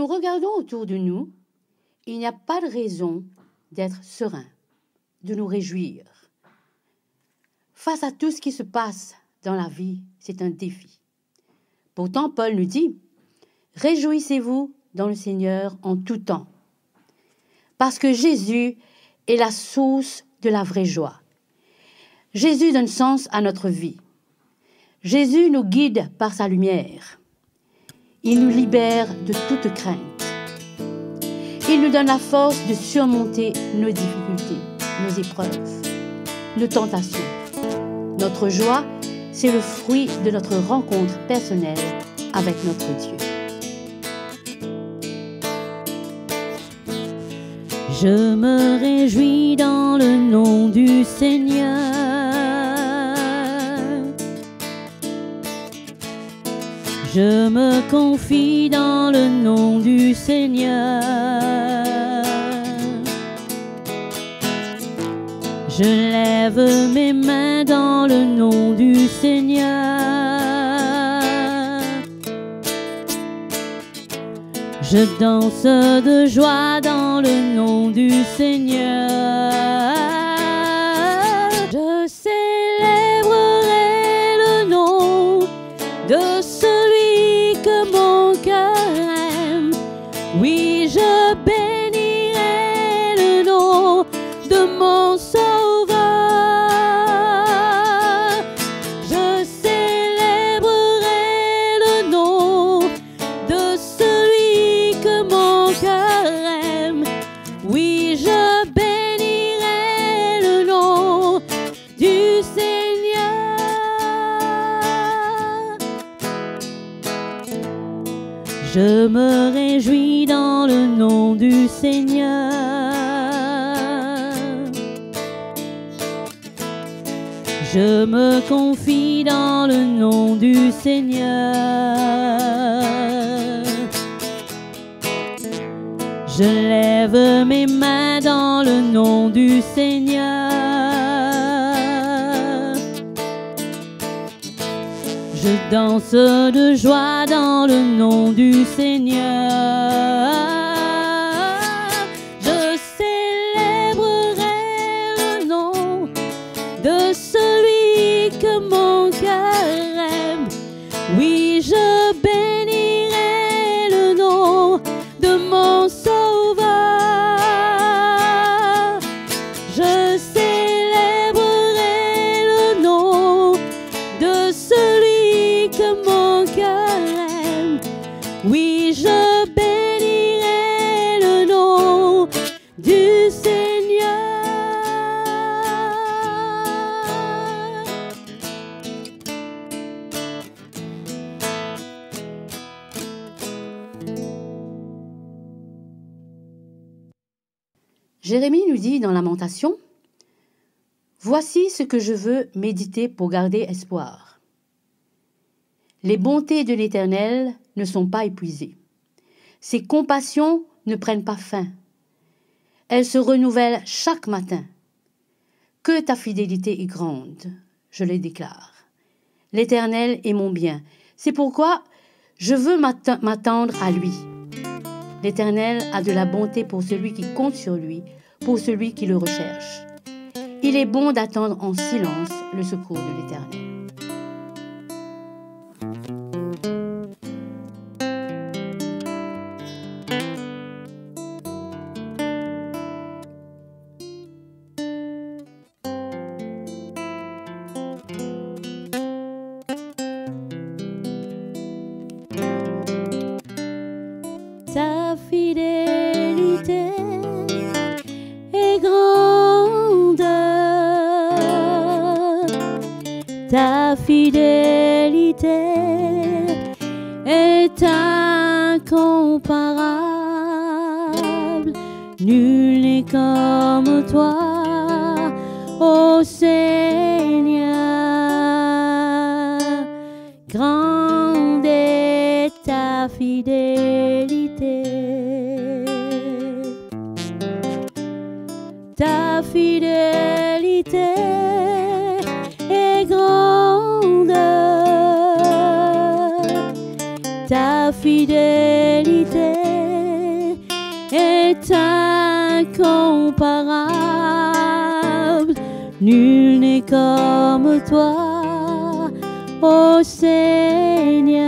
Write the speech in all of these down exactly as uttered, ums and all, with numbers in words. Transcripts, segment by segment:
Regardons autour de nous, il n'y a pas de raison d'être serein, de nous réjouir. Face à tout ce qui se passe dans la vie, c'est un défi. Pourtant, Paul nous dit, réjouissez-vous dans le Seigneur en tout temps. Parce que Jésus est la source de la vraie joie. Jésus donne sens à notre vie. Jésus nous guide par sa lumière. Il nous libère de toute crainte. Il nous donne la force de surmonter nos difficultés, nos épreuves, nos tentations. Notre joie, c'est le fruit de notre rencontre personnelle avec notre Dieu. Je me réjouis dans le nom du Seigneur. Je me confie dans le nom du Seigneur. Je lève mes mains dans le nom du Seigneur. Je danse de joie dans le nom du Seigneur. Je célébrerai le nom de celui que mon cœur aime. Oui, je bénirai le nom de mon Sauveur. Je célébrerai le nom de celui que mon cœur aime. Oui, je bénirai le nom du Seigneur. Je me réjouis dans le nom du Seigneur. Je me confie dans le nom du Seigneur. Je lève mes mains dans le nom du Seigneur. Je danse de joie dans le nom du Seigneur. Je célébrerai le nom de celui que mon cœur aime. Oui, je bénirai le nom de mon Sauveur. Je célébrerai le nom de celui que mon cœur aime. Oui, je bénirai le nom du Seigneur. Jérémie nous dit dans Lamentations, voici ce que je veux méditer pour garder espoir. Les bontés de l'Éternel ne sont pas épuisées. Ses compassions ne prennent pas fin. Elles se renouvellent chaque matin. Que ta fidélité est grande, je le déclare. L'Éternel est mon bien. C'est pourquoi je veux m'att-, m'attendre à lui. L'Éternel a de la bonté pour celui qui compte sur lui, pour celui qui le recherche. Il est bon d'attendre en silence le secours de l'Éternel. Ta fidélité est grande, ta fidélité est incomparable. Nul n'est comme toi, ô Seigneur. Grande est ta fidélité. Ta fidélité est grande. Ta fidélité comme toi, ô Seigneur,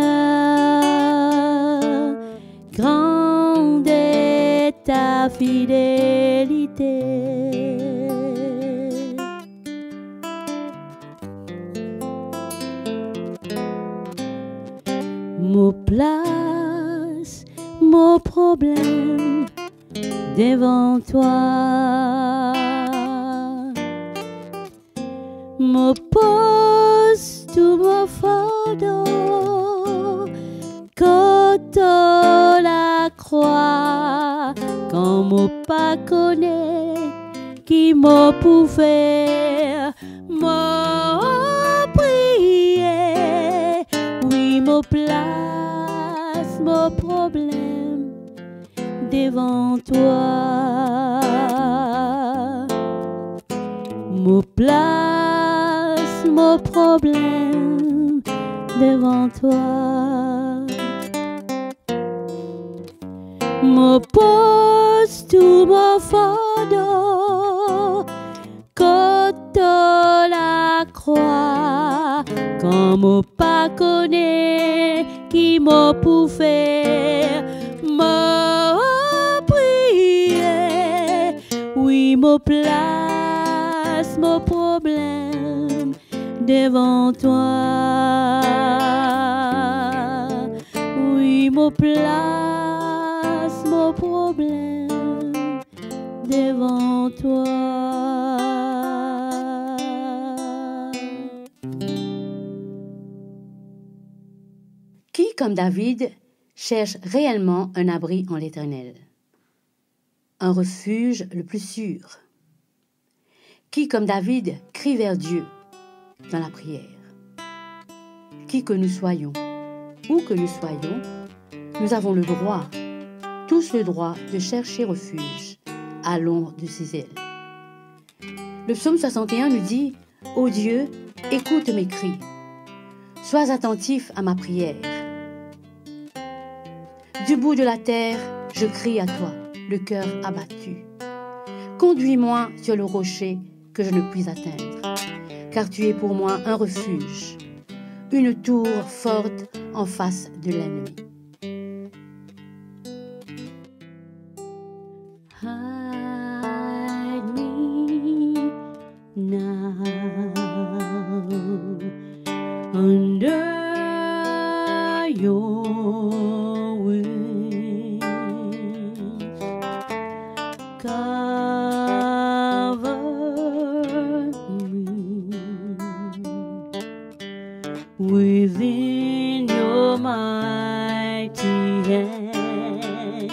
grande est ta fidélité. Mo plas mo problem devan twa. Mo poz tou mo fardo kot to lakrwa. Kan mo pa kone ki mo pou fer, mo priye. Wi, mo plas mo problem devan twa. Mo plas mo problem devan twa. Mo poz tou mo fardo kot to lakrwa. Kan mo pa kone ki mo pou fer, mo priye. Wi, mo plas mo problem devan twa. Wi, mo plas mo problem devan twa. Qui, comme David, cherche réellement un abri en l'Éternel, un refuge le plus sûr ? Qui, comme David, crie vers Dieu dans la prière ? Qui que nous soyons, où que nous soyons, nous avons le droit, tous le droit de chercher refuge à l'ombre de ses ailes. Le psaume soixante et un nous dit : « Ô Dieu, écoute mes cris. Sois attentif à ma prière. Du bout de la terre, je crie à toi, le cœur abattu. Conduis-moi sur le rocher que je ne puis atteindre, car tu es pour moi un refuge, une tour forte en face de l'ennemi. » Hide me now under your wings. Cover me within your mighty hand.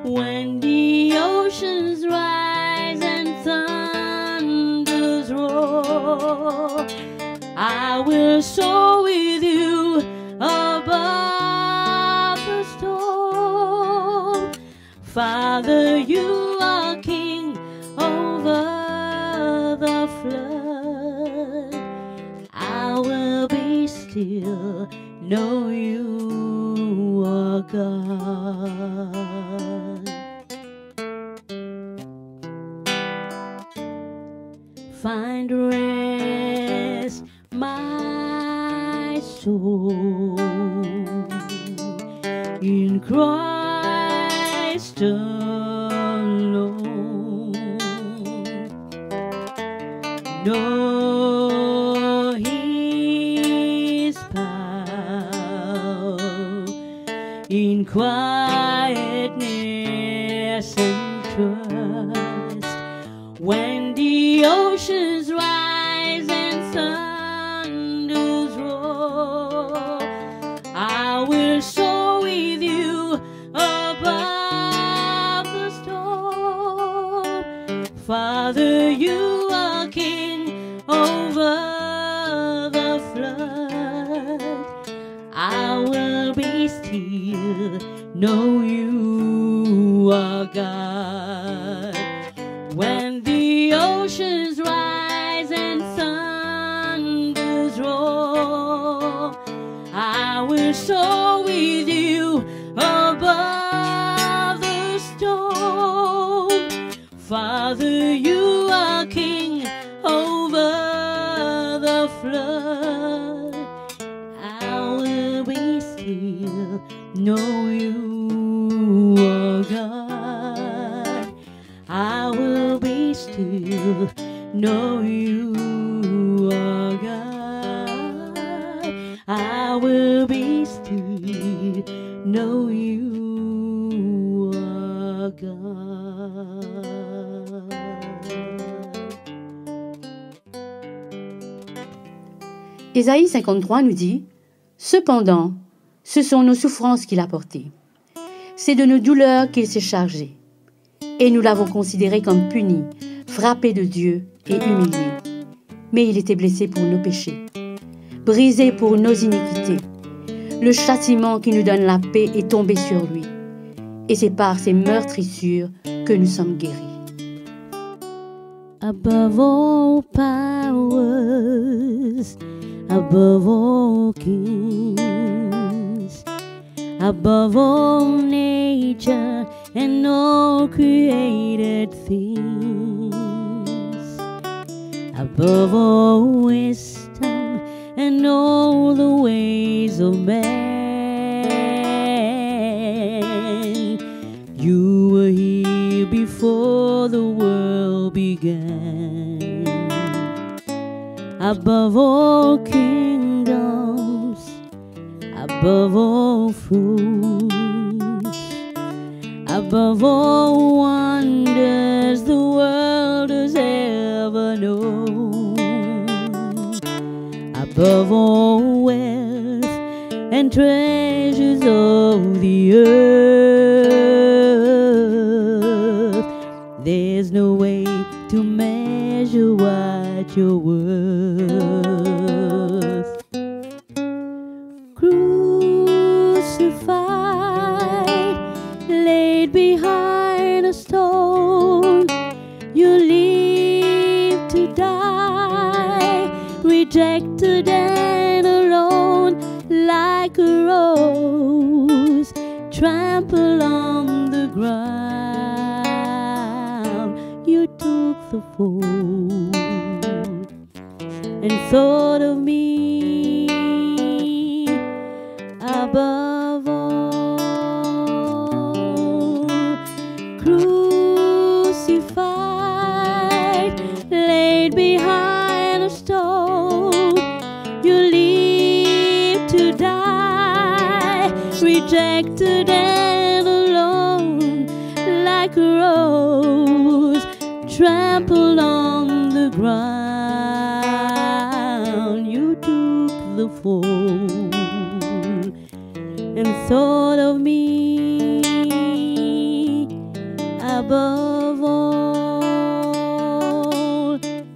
When the oceans rise and thunders roar, I will soar with you above the storm. Father, you are king over the flood. I will be still, know you are God. Find rest, my soul, in Christ alone. Know his power in quietness and trust. When the oceans rise and thunders roar, I will soar with you above the storm. Father, you are king over the flood. I will be still, know you are God. When the oceans rise and thunders roar, I will soar with you above the storm. Father, you are king over Lord, I will be still, know you are God. I will be still, know you are God. I will be still, know you are God. Ézaïe cinquante-trois nous dit, Cependant, ce sont nos souffrances qu'il a portées. C'est de nos douleurs qu'il s'est chargé. Et nous l'avons considéré comme puni, frappé de Dieu et humilié. Mais il était blessé pour nos péchés, brisé pour nos iniquités. Le châtiment qui nous donne la paix est tombé sur lui. Et c'est par ses meurtrissures que nous sommes guéris. Above all powers, above all kings, above all nature and all created things, above all wisdom and all the ways of man. You were here before the world began. Above all kingdoms, above all thrones, above all wonders the world has ever known, above all wealth and treasures of the earth, there's no way to measure what you're worth. Crucified, laid behind a stone, you live to die, rejected and alone, like a rose trampled on the ground. You took the fall and thought of me above all. Crucified, laid behind a stone, you live to die, rejected and alone, like a rose trampled on the ground. You took the fall and thought of me above all,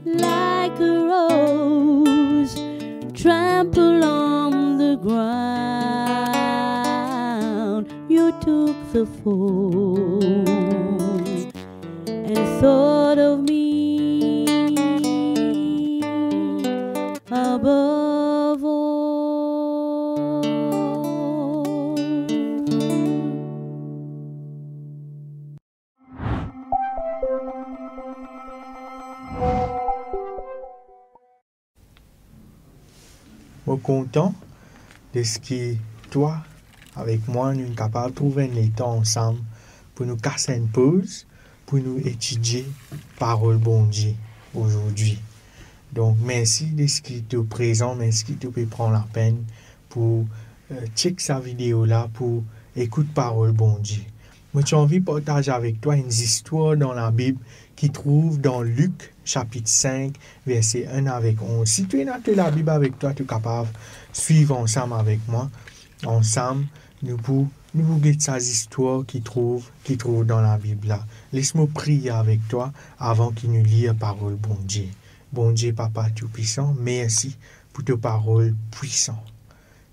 like a rose trampled on the ground. You took the fall and thought of me above all. Mo kontan deski twa avek mwa, nou kapav trouv enn letan ansam pou nou kas enn poz, pou nou etidie parol Bondie ozordi. Donk, mersi deski to prezan, mersi ki to pe pran lapenn pou, eh, chek sa video la, pou ekout parol Bondie. Mo ti anvi partaz avek twa enn zistwar dan Labib ki trouv dan Lik, sapit sink, verse enn avek onz. Si to ena to Labib avek twa, to kapav swiv ansam avek mwa. Ansam, nou pou, nou pou get sa zistwar ki trouv, ki trouv dan Labib la. Les mo priye avek twa avan ki nou lir parol Bondie. Bondie, Papa Toupwisan, mersi pou to parol pwisan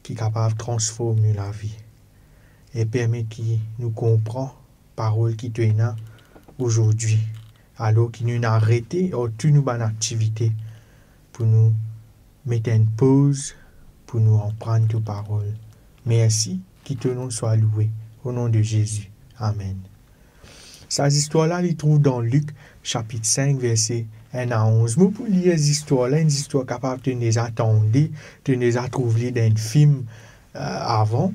ki kapav transform nou lavi e permet ki nou konpran parol ki to ena ozordi, alor ki nou inn arete ar tou nou bann aktivite pou nou met enn poz, pou nou aprann to parol. Mersi, ki to non swa loue. O non de Zezi. Amen. Sa zistwar la, li trouv dan Lik, sapit sink, verse enn a onz. Mo pou lir zistwar la, enn zistwar kapav to'nn deza tande, to'nn deza trouv li dan enn fim, eh, avan.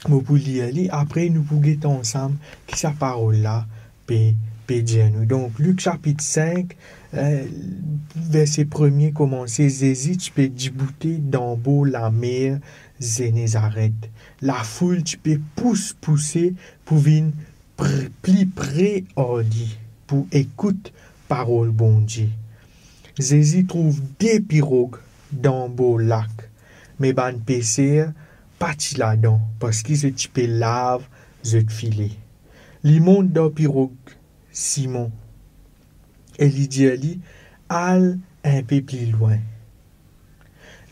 Mo pou lir li, apre nou pou get ansam ki sa parol la pe, pe dir nou. Donk, Lik sapit sink, eh, verse premie komanse, Zezi ti pe diboute dan bor lamer Zenezaret. Lafoul ti pe pous pouse pou vinn pr-, pli pre ar li, pou ekout parol Bondie. Zezi trouv de pirog dan bor lak, me bann peser pa ti ladan, parski zot ti pe lav zot file. Li mont dan pirog Simon e li dir li, "Al inpe pli lwin."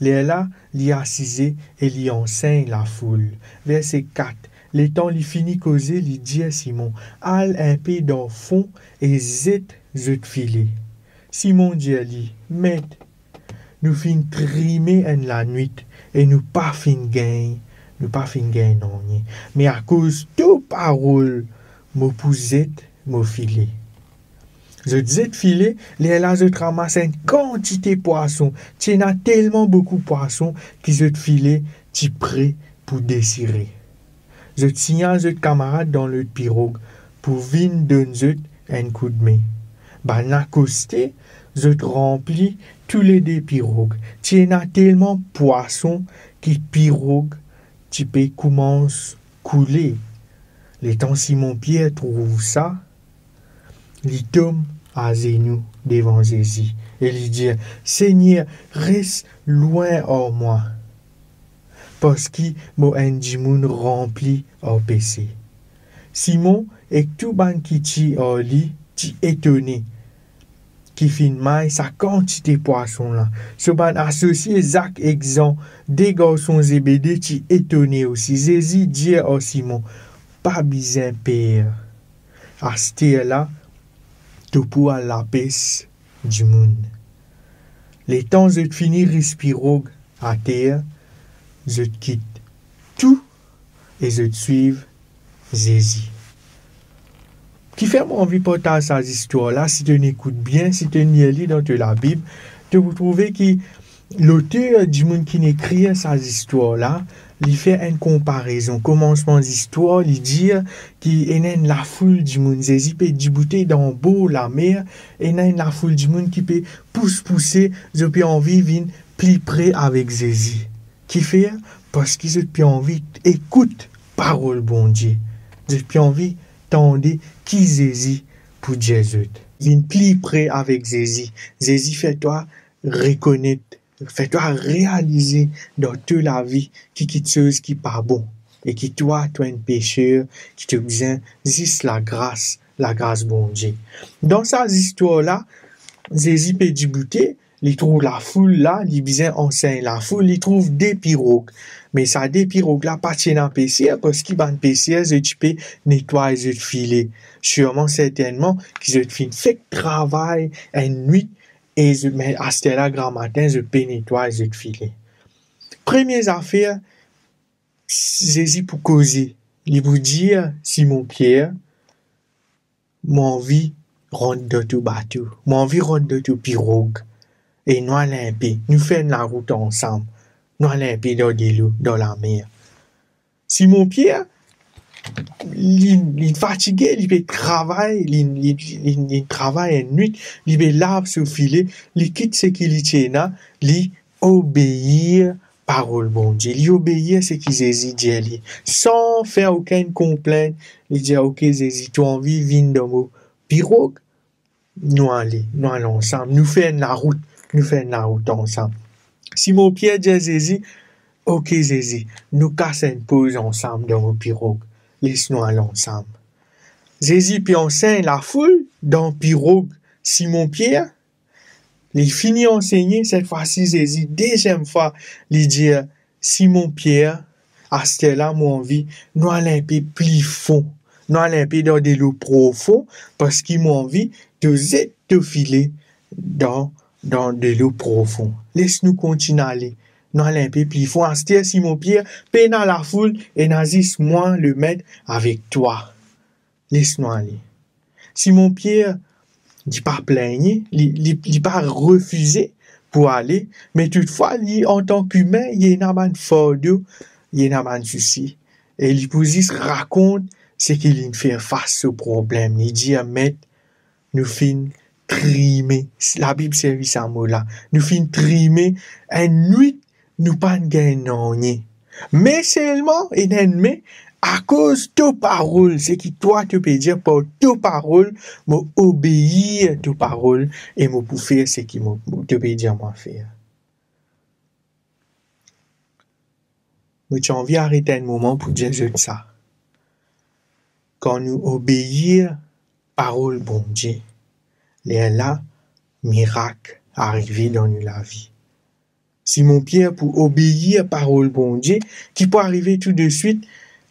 Lerla li asize e li ansegn lafoul. Verse kat, letan li fini koze, li dir Simon, "Al inpe dan fon e zet zot file." Simon dir li, "Met, nou finn trime enn lanwit e nou pa finn gagn, nou pa finn gagn nanye. Me akoz to parol, mo pou zet mo file." Zot zet file, lerla zot ramas enn kantite pwason. Ti ena telman boukou pwason ki zot file ti pre pou desire. Zot signal zot kamarad dan lot pirog pou vinn donn zot enn koudme. Bannla koste, zot ranpli toulede pirog. Ti ena telman pwason ki pirog ti pe koumans koule. Letan Simon Pier trouv sa, li tom azenou devan Zezi e li dir, "Segner, res lwin ar mwa, parski mo enn dimoun ranpli ar pese." Simon ek tou bann ki ti ar li ti etone ki finn may sa kantite pwason la. So bann asosie Zak ek Zan, de garson Zebede, ti etone osi. Zezi dir ar Simon, "Pa bizin per. Aster la, to pou al lapes dimoun." Letan zot fini ris pirog ater, zot kit tou e zot swiv Zezi. Kifer mo anvi partaz sa zistwar la, si to'nn ekout bien, si to'nn lir li dan to Labib, to pou trouve ki loter, dimoun ki'nn ekrir sa zistwar la, li fer enn konparezon. Komansman zistwar, li dir ki ena enn lafoul dimoun, Zezi pe diboute dan bor lamer, ena enn lafoul dimoun ki pe pous pouse, zot pe anvi vinn pli pre avek Zezi. Kifer? Parski zot pe anvi ekout parol Bondie. Zot pe anvi tande ki Zezi pou dir zot. Vinn pli pre avek Zezi. Zezi fer twa rekonet, fer twa realize dan to lavi ki kiksoz ki pa bon e ki twa, to enn peser, ki to bizin zis lagras, lagras Bondie. Dan sa zistwar la, Zezi pe diboute, li trouv lafoul la, li bizin ansegn lafoul, li trouv de pirog. Me sa de pirog la pa ti ena peser, parski bann peser zot ti pe netway zot file. Sirman, sertennman, ki zot finn fek travay enn nwit e zot, me aster la gramatin, zot pe netway zot file. Premie zafer, Zezi pou koze, li pou dir Simon Pier, "Mo anvi rant dan to bato, mo anvi rant dan to pirog, e nou al inpe, nou fer enn larout ansam, nou al inpe dan delo, dan lamer." Simon Pier, li, li fatige, li pe travay, li, li, li, li travay enn nwit, li pe lav so file, li kit seki li ti ena, li obeir parol Bondie, li obeir seki Zezi dir li, san fer okenn konplint. Li dir, "Ok Zezi, to anvi vinn dan mo pirog? Nou ale, nou al ansam, nou fer enn larout, nou fer enn larout ansam." Simon Pier dir Zezi, "Ok Zezi, nou kas enn poz ansam dan mo pirog, les nou al ansam." Zezi pe ansegn lafoul dan pirog Simon Pier. Li fini ansegne, set fwa si Zezi, deziem fwa, li dir, "Simon Pier, aster la mo anvi nou al inpe pli fon, nou al inpe dan delo profon, parski mo anvi to zet to file dan, dan delo profon. Les nou kontign ale, nou al inpe pli fon. Aster Simon Pier, pena lafoul, ena zis mwa, Lemet, avek twa. Les nou ale." Simon Pier Li pa pligne, li, li, li pa refize pou ale, me toutfwa, li, antan ki imin, li ena bann fardo, li ena bann sousi. E li pou zis rakont seki li'nn fer fas so problem. Li dir, "Met, nou finn trime." Labib servi sa mo la. "Nou finn trime enn nwit, nou pa'nn gagn nanye. Me selman, ena enn me, akoz to parol, seki twa to pe dir, par to parol, mo obeir to parol e mo pou fer seki mo, mo, to pe dir mwa fer." Mo ti anvi aret enn moman pou dir zot sa. Kan nou obeir parol Bondie, lerla mirak arive dan nou lavi. Simon Pier pou obeir parol Bondie, ki pou arive tou de swit,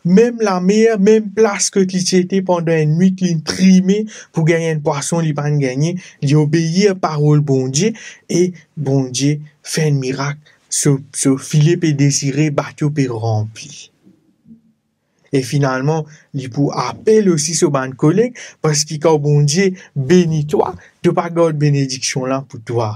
mem lamer, mem plas kot li ti ete pandan enn nwit, li'nn trime pou gagn enn pwason, li pa'nn gagne, li obeir parol Bondie, e Bondie fer enn mirak, so, so file pe desire, bato pe ranpli. E finalman, li pou apel osi so bann koleg, parski kan Bondie beni twa, to pa gard benediksion la pou twa.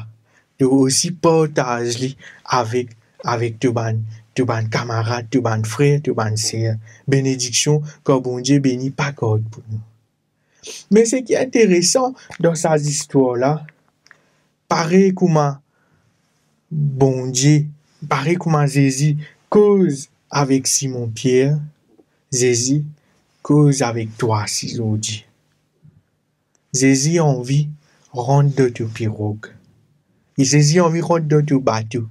To osi partaz li avek, avek to bann, to bann kamarad, to bann frer, to bann ser. Benediksion kan Bondie beni pa gard pou nou. Me seki interesan dan sa zistwar la, parey kouma Bondie, parey kouma Zezi koz avek Simon Pier, Zezi koz avek twa si zordi. Zezi anvi rant dan to pirog. E Zezi anvi rant dan to bato.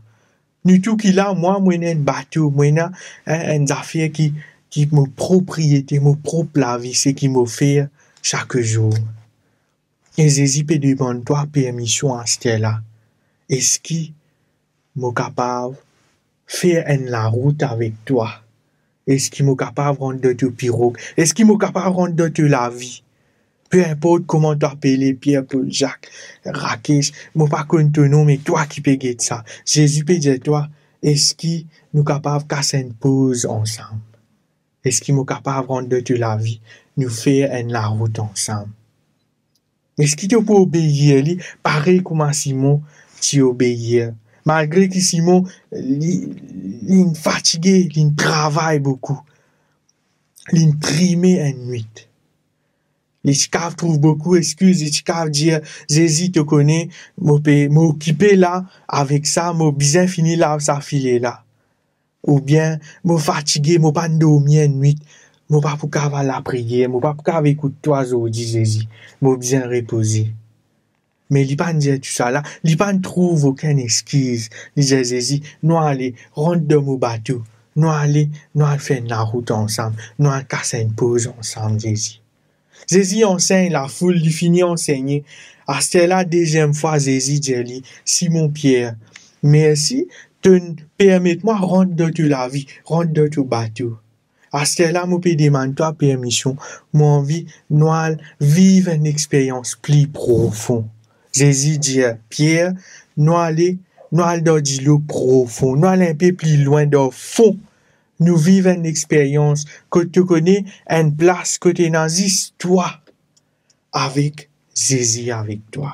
Nou tou ki la, mwa, mo ena enn bato, mo ena, en, enn zafer ki, ki mo propriete, mo prop lavi, seki mo fer sak zour. E Zezi pe demann twa permision aster la. Eski mo kapav fer enn larout avek twa? Eski mo kapav rant dan to pirog? Eski mo kapav rant dan to lavi? Pe inport kouma to apele, Pier, Pol, Zak, Rakesh, mo pa konn to nom, me twa ki pe get sa. Zezi pe dir twa, eski nou kapav kas enn poz ansam? Eski mo kapav rant dan to lavi, nou fer enn larout ansam? Eski to pou obeir li parey kouma Simon ti obeir? Malgre ki Simon, li, li'nn fatige, li'nn travay boukou, li'nn trime enn nwit. Li ti kav trouv boukou exkiz, li ti kav dir, "Zezi, to kone, mo pe, mo okipe la avek sa, mo bizin fini lav sa file la." Oubien, "Mo fatige, mo pa'nn dormi enn nwit, mo pa pou kav al lapriyer, mo pa pou kav ekout twa zordi, Zezi, mo bizin repoze." Me li pa'nn dir tousala, li pa'nn trouv okenn exkiz. Li dir Zezi, "Nou ale, rant dan mo bato, nou ale, nou al fer enn larout ansam, nou al kas enn poz ansam, Zezi." Zezi ansegn lafoul, li fini ansegne. Aster la, deziem fwa, Zezi dir li, "Simon Pier, mersi, to'nn permet mwa rant dan to lavi, rant dan to bato. Aster la, mo pe demann twa permision, mo anvi nou al viv enn experyans pli profon." Zezi dir, "Pier, nou ale, nou al dan dilo profon, nou al inpe pli lwin dan fon. Nou viv enn experyans kot to kone enn plas kot ena zis twa avek Zezi avek twa.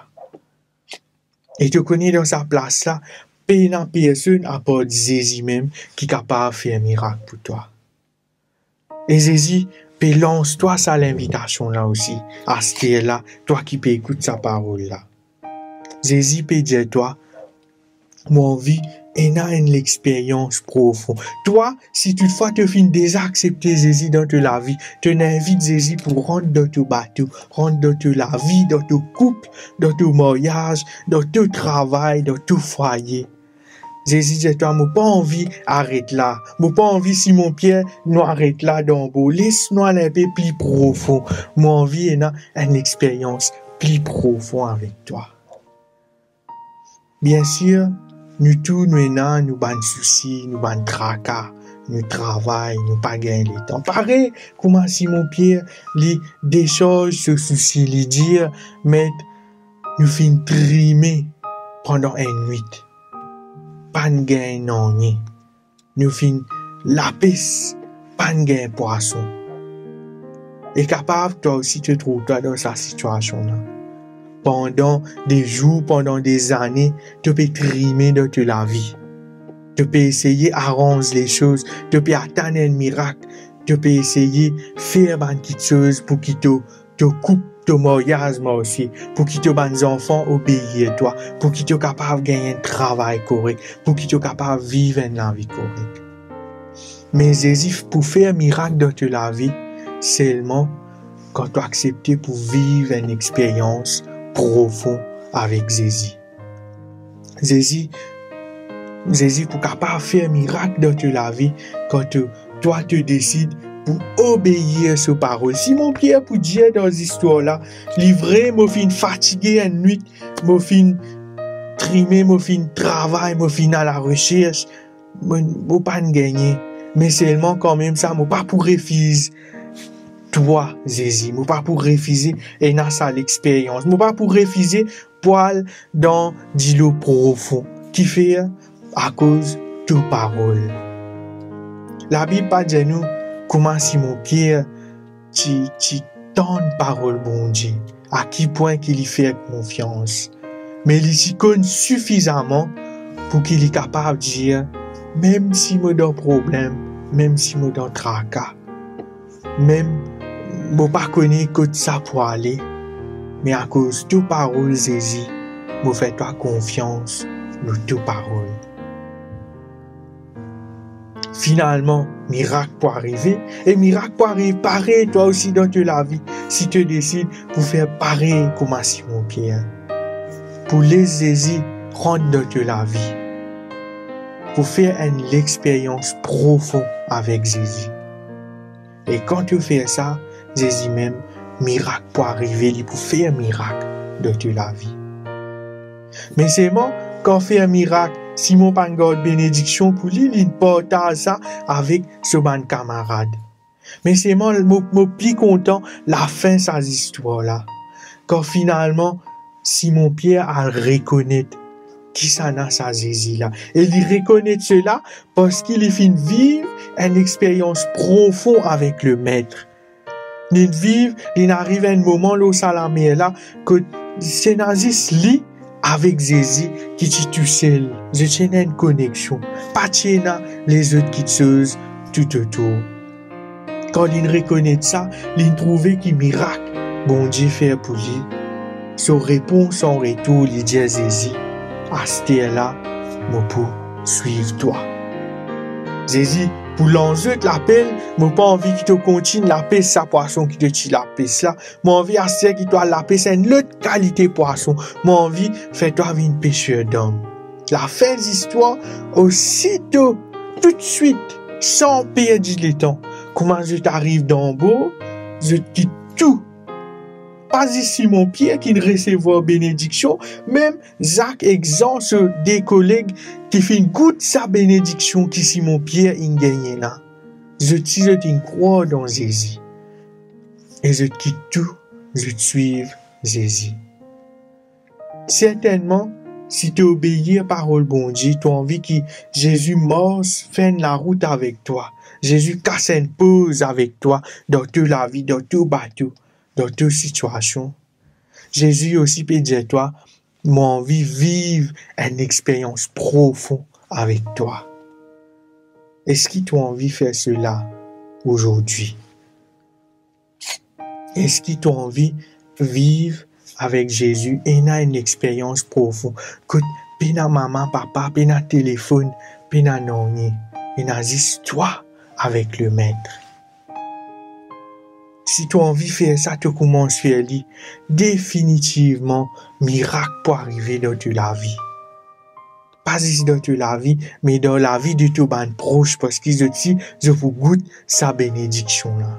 E to kone dan sa plas la, pena personn apar Zezi mem ki kapav fer mirak pou twa." E Zezi pe lans twa sa linvitasion la osi, aster la, twa ki pe ekout sa parol la. Zezi pe dir twa, "Mo anvi ena enn lexperyans profon." Twa, si toutfwa to finn deza aksepte Zezi dan to lavi, to inn invit Zezi pou rant dan to bato, rant dan to lavi, dan to koup, dan to maryaz, dan to travay, dan to fwaye. Zezi dir twa, "Mo pa anvi aret la. Mo pa anvi Simon Pier, nou aret la dan bo. Les nou al inpe pli profon. Mo anvi ena enn lexperyans pli profon avek twa." Biensir, nou tou nou ena nou bann sousi, nou bann traka, nou travay, nou pa gagn letan. Parey kouma Simon Pier, li desarz so sousi, li dir, "Met, nou finn trime pandan enn nwit, pa'nn gagn nanye. Nou finn lapes, pa'nn gagn pwason." E kapav twa osi to trouv twa dan sa sitiasion la. pandan de zour, pandan de zane, to pe trime dan to lavi. To pe eseye aranz lesoz, to pe atann enn mirak, to pe eseye fer bann kiksoz pou ki to, to koup, to maryaz marse, pou ki to bann zanfan obeir twa, pou ki to kapav gagn enn travay korek, pou ki to kapav viv enn lavi korek. Me Zezi pou fer mirak dan to lavi selman kan to aksepte pou viv enn experyans profon avek Zezi. Zezi, Zezi pou kapav fer mirak dan to lavi kan to, twa to desid pou obeir so parol. Simon Pier pou dir dan zistwar la, li vre, mo finn fatige enn nwit, mo finn trime, mo finn travay, mo finn al laresers, mo, mo pa'nn gagne. Me selman kanmem sa, mo pa pou refiz twa, Zezi. Mo pa pou refize ena sa lexperyans. Mo pa pou refize pou al dan dilo profon. Kifer? Akoz to parol. Labib pa dir nou kouma Simon Pier ti, ti tann parol Bondie, a ki pwin ki li fer konfians. Me li ti konn sifizaman pou ki li kapav dir, mem si mo dan problem, mem si mo dan traka, mem mo pa kone kot sa pou ale, me akoz to parol, Zezi, mo fer twa konfians lor to parol. Finalman, mirak pou arive, e mirak pou ariv parey twa osi dan to lavi, si to desid pou fer parey kouma Simon Pier. Pou les Zezi rant dan to lavi, pou fer enn lexperyans profon avek Zezi. E kan to fer sa, Zezi mem, mirak pou arive, li pou fer mirak dan to lavi. Me selman, kan fer mirak, Simon pa'nn gard benediksion pou li, li partaz sa avek so bann kamarad. Me selman, mo, mo pli kontan lafin sa zistwar la. Kan finalman, Simon Pier al rekonet kisannla sa Zezi la. E li rekonet sela parski li finn viv enn experyans profon avek Lemet. Li viv, li ariv enn moman lor sa lamer la, kot ti ena zis li avek Zezi ki ti tousel. Zot ti ena enn koneksion. Pa ti ena lezot kiksoz toutotour. Kan linn rekonet sa, linn trouve ki mirak Bondie fer pou li. So repons an retour, li dir Zezi, "Aster la, mo pou swiv twa." Zezi pou lans zot lapel, "Mo pa anvi ki to kontign lapes sa pwason ki to ti lapes la. Mo anvi aster ki to al lapes enn lot kalite pwason. Mo anvi fer twa vinn peser dom." Lafin zistwar, osito, toutswit, san perdi letan, kouma zot ariv dan bor, zot kit tou. Pa zis Simon Pier ki resevwar benediksion, mem Zak ek Zan, so de koleg ki finn gout sa benediksion ki Simon Pier inn gagne la. Zot si zot inn krwar dan Zezi. E zot kit tou, zot swiv Zezi. Sertennman, si to obeir parol Bondie, to anvi ki Zezi mars, fer enn larout avek twa, Zezi kas enn poz avek twa dan to lavi, dan to bato, dan to sitiasion, Zezi osi pe dir twa, "Mo anvi viv enn experyans profon avek twa." Eski to anvi fer sela azordi? Eski to anvi viv avek Zezi, ena enn experyans profon, kot pena mama, papa, pena telefonn, pena nanye, ena zis twa avek Lemet? Si to anvi fer sa, to koumans fer li, definitivman, mirak pou arive dan to lavi. Pa zis dan to lavi, me dan lavi de to bann pros, parski zot si, zot pou gout sa benediksion la.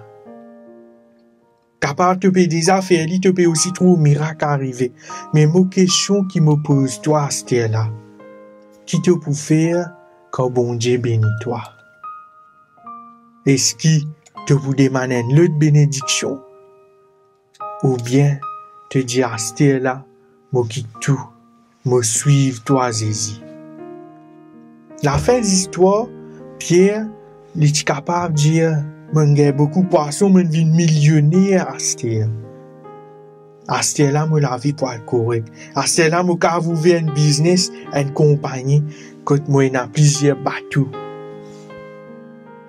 Kapav to pe deza fer li, to pe osi trouv mirak arive. Me mo kestion ki mo poz twa aster la, ki to pou fer kan Bondie beni twa? Eski to pou demann enn lot benediksion? Oubien to dir, "Aster la, mo kit tou, mo swiv twa, Zezi"? Lafin zistwar, Pier, li ti kapav dir, "Mo'nn gagn boukou pwason, mo'nn vinn milioner aster." Aster la mo lavi pou al korek. Aster la mo kav ouver enn biznes, enn konpagni kot mo ena plizier bato.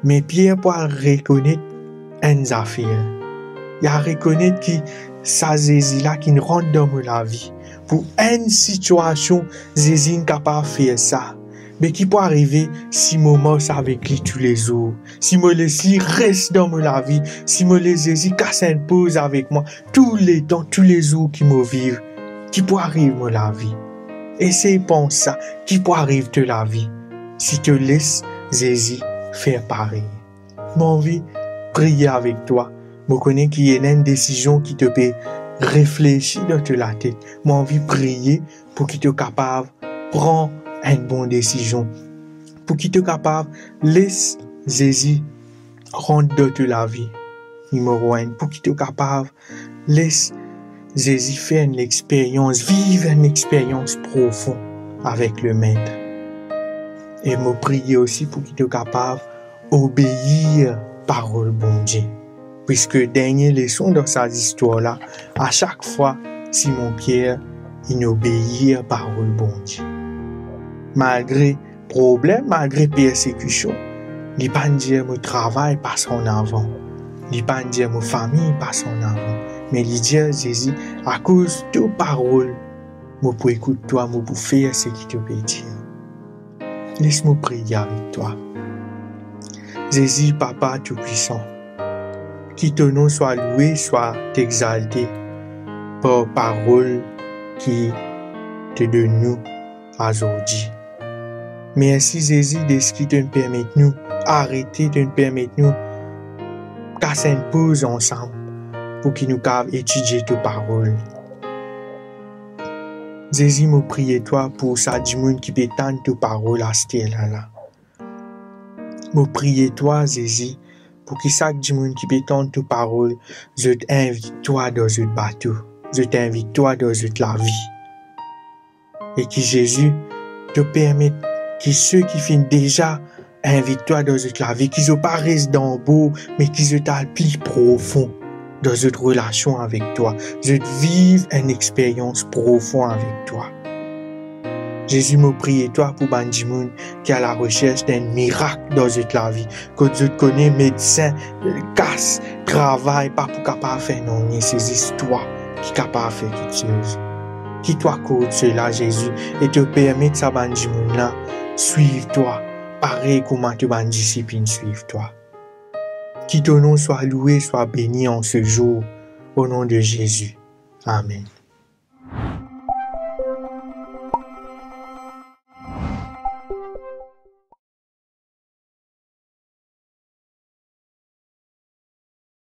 Me Pier pou al rekonet enn zafer. Li al rekonet ki sa Zezi la ki'nn rant dan mo lavi. Pou enn sitiasion, Zezi inn kapav fer sa. Me ki pou arive si mo mars avek li toulezour? Si mo les li res dan mo lavi, si mo les Zezi kas enn poz avek mwa touletan, toulezour ki mo viv, ki pou ariv mo lavi? Esey pans sa, ki pou ariv to lavi si to les Zezi fer parey? Mo anvi priye avek twa. Mo kone ki ena enn desizion ki to pe reflesi dan to latet. Mo anvi priye pou ki to kapav pran enn bon desizion, pou ki to kapav les Zezi rant dan to lavi. Nimero enn, pou ki to kapav les Zezi fer enn experyans, viv enn experyans profon avek Lemet. E mo priye osi pou ki to kapav obeir parol Bondie. Piske dernie leson dan sa zistwar la, a sak fwa Simon Pier inn obeir parol Bondie. Malgre problem, malgre persekision, li pa'nn dir mo travay pas an avan. Li pa'nn dir mo fami pas an avan. Me li dir Zezi, akoz to parol, mo pou ekout twa, mo pou fer seki to pe dir. Les mo priye avek twa. Zezi, Papa Toupwisan, ki to nom swa loue, swa exalte par parol ki to donn nou azordi. Mersi Zezi, deski to'nn permet nou arete, to'nn permet nou kas enn poz ansam pou ki nou kav etidie to parol. Zezi, mo priye twa pou sa dimoun ki pe tann to parol aster la la. Mo priye twa, Zezi, pou ki sak dimoun ki pe tann to parol, zot invit twa dan zot bato, zot invit twa dan zot lavi. E ki Zezi, to permet ki seki finn deza invit twa dan zot lavi, ki zot pa res dan bor, me ki zot al pli profon dan zot relasion avek twa, zot viv enn experyans profon avek twa. Zezi, mo priye twa pou bann dimoun ki a la resers d'enn mirak dan zot lavi, kot zot kone medsin, kas, travay pa pou kapav fer nanye, se zis twa ki kapav fer kiksoz. Ki to akord sela, Zezi, e to permet sa bann dimoun la swiv twa, parey kouma to bann disip inn swiv twa. Ki to nom swa loue, swa beni an se zour, o nom de Zezi. Amen.